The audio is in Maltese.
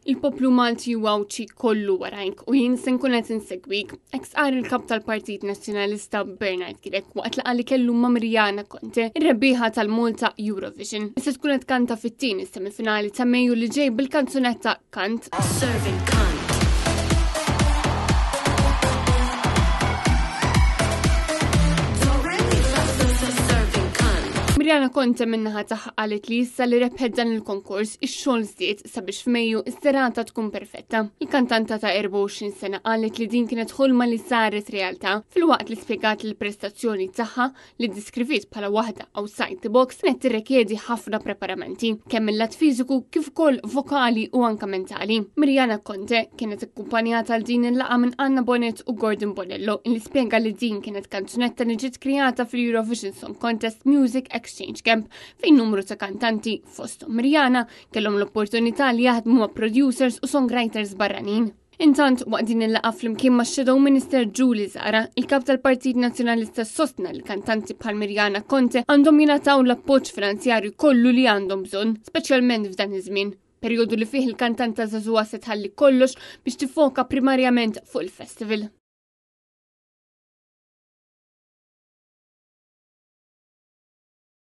Il-poplu Malti u Għawdxi kollu warajk u jien se nkun qed insegwik, hekk stqarr il-Kap tal-Partit Nazzjonalista Bernard Grech waqt laqgħa li kellu ma' Miriana Conte, ir-rebbieħa tal-Malta Eurovision. Se tkun qed tkanta fit-tieni semifinali ta' Mejju li ġej bil-kanzunetta Kant. Serving Kant. Miriana Conte min-naħa tagħha qalet li issa li rebħet dan il-konkors ix-xogħol żdied sabiex f'Mejju s-serata tkun perfetta. Il-kantanta ta' 24 sena qalet li din kienet ħolma li saret realtà filwaqt li spjegat li l-prestazzjoni tagħha li ddiskriviet bħala waħda outside the box kienet tirrekjedi ħafna preparamenti, kemm mill-lat fiżiku kif ukoll vokali u anka mentali. Miriana Conte kienet ikkumpanjata għal din il-laqgħa minn Anna Bonett u Gordon Bonello li spjega li din kienet kanzunetta li ġiet kreata fil-Eurovision Song Contest Music Exchange Camp fejn numru ta' kantanti fosthom Miriana kellhom l-opportunità li jaħdmu ma' producers u songwriters barranin. Intant, waqt din il-laqgħa flimkien ma' Shadow Minister Julie Zara, il-kap tal-Partit Nazzjonalista sostna li kantanti bħal Mirjana Conte għandhom jingħataw l-appoġġ finanzjarju kollu li għandhom bżonn, speċjalment f'dan iż-żmien, perjodu li fih il-kantanta żagħżugħa se tħalli kollox biex tiffoka primarjament fuq il-festival.